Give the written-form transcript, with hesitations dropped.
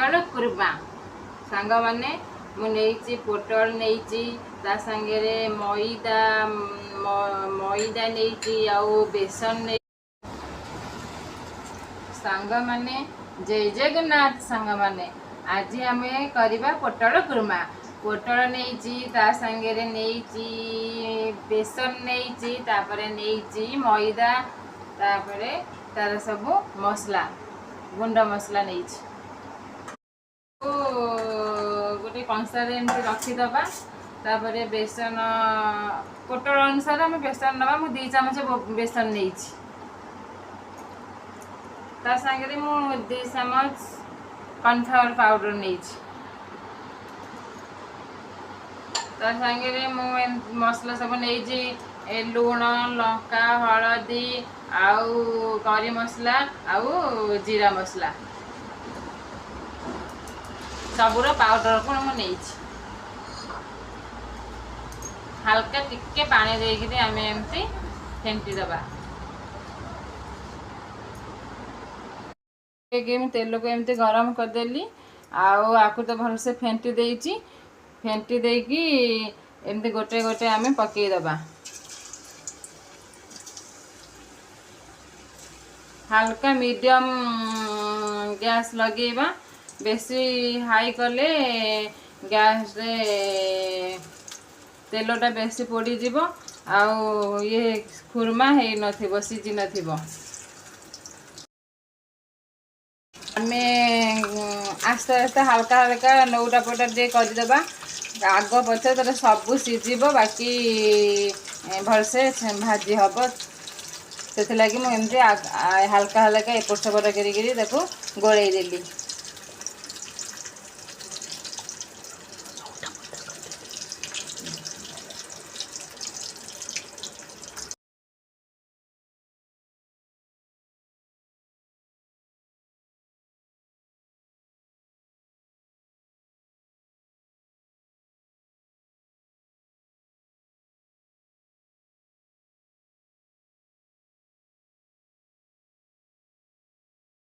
ପୋଟଳ କୁର୍ମା। ସାଙ୍ଗମାନେ, ମୁଁ ନେଇଛି ପୋଟଳ ନେଇଛି, ତା ସାଙ୍ଗରେ ମଇଦା ମଇଦା ନେଇଛି ଆଉ ବେସନ ନେଇ। ସାଙ୍ଗମାନେ, ଜୟ ଜଗନ୍ନାଥ। ସାଙ୍ଗମାନେ, ଆଜି ଆମେ କରିବା ପୋଟଳ କୁର୍ମା। ପୋଟଳ ନେଇଛି, ତା ସାଙ୍ଗରେ ନେଇଛି ବେସନ ନେଇଛି, ତାପରେ ନେଇଛି ମଇଦା, ତାପରେ ତାର ସବୁ ମସଲା, ଗୁଣ୍ଡ ମସଲା ନେଇଛି। ଗୋଟେ କଂସାରେ ଏମିତି ରଖିଦେବା। ତାପରେ ବେସନ, ପୋଟଳ ଅନୁସାରେ ଆମେ ବେସନ ନେବା। ମୁଁ 2 ଚାମଚ ବେସନ ନେଇଛି। ତା ସାଙ୍ଗରେ ମୁଁ 2 ଚାମଚ କର୍ଣ୍ଣଫ୍ଲାୱାର ପାଉଡ଼ର ନେଇଛି। ତା ସାଙ୍ଗରେ ମୁଁ ମସଲା ସବୁ ନେଇଛି, ଏ ଲୁଣ, ଲଙ୍କା, ହଳଦୀ ଆଉ କରି ମସଲା ଆଉ ଜିରା ମସଲା, ସବୁର ପାଉଡ଼ରକୁ ମୁଁ ନେଇଛି। ହାଲକା ଟିକେ ପାଣି ଦେଇକିରି ଆମେ ଏମିତି ଫେଣ୍ଟି ଦେବା। ମୁଁ ତେଲକୁ ଏମିତି ଗରମ କରିଦେଲି ଆଉ ଆକୁ ତ ଭଲସେ ଫେଣ୍ଟି ଦେଇଛି। ଫେଣ୍ଟି ଦେଇକି ଏମିତି ଗୋଟେ ଗୋଟେ ଆମେ ପକେଇଦେବା। ହାଲକା ମିଡ଼ିୟମ୍ ଗ୍ୟାସ୍ ଲଗେଇବା। ବେଶୀ ହାଇ କଲେ ଗ୍ୟାସ୍ରେ ତେଲଟା ବେଶୀ ପୋଡ଼ିଯିବ ଆଉ ଇଏ ଖୁର୍ମା ହେଇନଥିବ, ସିଝି ନଥିବ। ଆମେ ଆସ୍ତେ ଆସ୍ତେ ହାଲକା ହାଲକା ନଉଟା ପଟା ଟିକେ କରିଦେବା ଆଗ ପଛ। ତାର ସବୁ ସିଝିବ, ବାକି ଭଲସେ ଭାଜି ହେବ। ସେଥିଲାଗି ମୁଁ ଏମିତି ହାଲକା ହାଲକା ଏପଟ ସେପଟ କରିକିରି ତାକୁ ଗୋଳେଇ ଦେଲି।